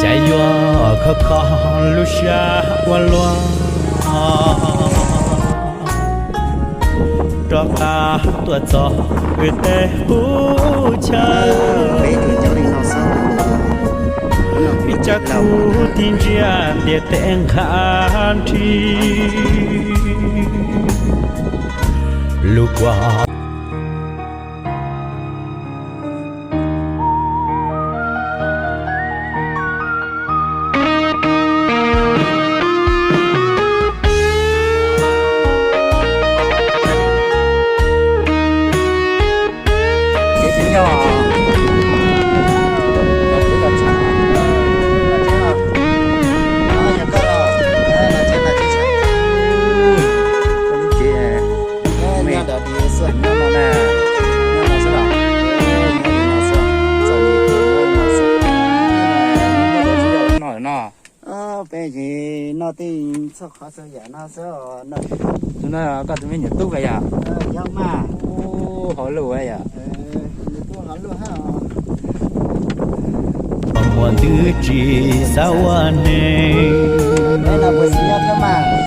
Cas yuav khov kho lub sab ua luaj, rov qab tuaj txog wb tej qub chaw. Ib tsab kub tig ntsia ntiaj teb nqha nthi, lub kua No peb ces noj tej txhua qhov txhua yam no xwb. Tus no koj tus me nyuam tub yom? Yog mas. Ub, hauv luj yom. Muaj ntwv tsis xav ua neeg. Peb no puas tsis nyob thiab mas?